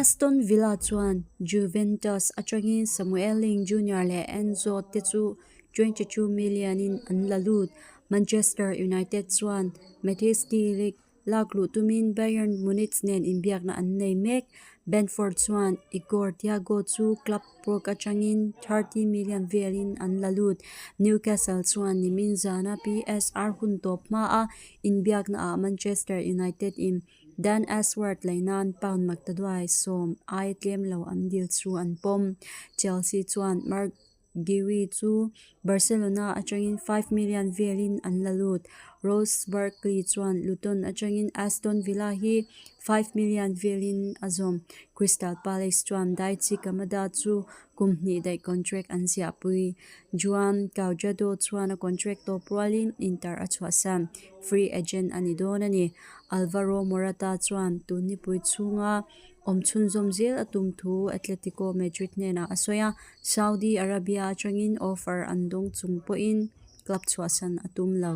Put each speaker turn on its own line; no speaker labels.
Aston Villa chuan Juventus atangin Samuel Ling Junior leh Enzo te chu 22 million-in an la lut. Manchester United chuan Matthijs de Ligt lakluh tumin Bayern Munich nen inbiakna an nei mek. Brentford chuan Igor Thiago chu Club Brugge atangin 30 million velin an la lut. Newcastle chuan nimin zana PSR hun tawp hmaa inbiaknaah Manchester United in Dan Ashworth lei nan pound maktaduai 10 aia tlem lo an dil chu an pawm. Chelsea chuan Marc Guiu chu Barcelona atangin 5 million velin an la lut. Ross Barkley chuan Luton atangin Aston Villa hi 5 million velin a zawm. Crystal Palace chuan Daichi Kamada chu kum hnih daih contract an ziahpui. Juan Cuadrado chuan a contract tawp rualin Inter a chhuahsan. Free agent a ni dawn a ni. Alvaro Morata chuan tun nipui chhunga awm chhunzawm zel a tum thu Atletico Madrid hnenah a sawi a, Saudi Arabia atangin offer an dawng chung pawhin club chhuahsan a tum lo.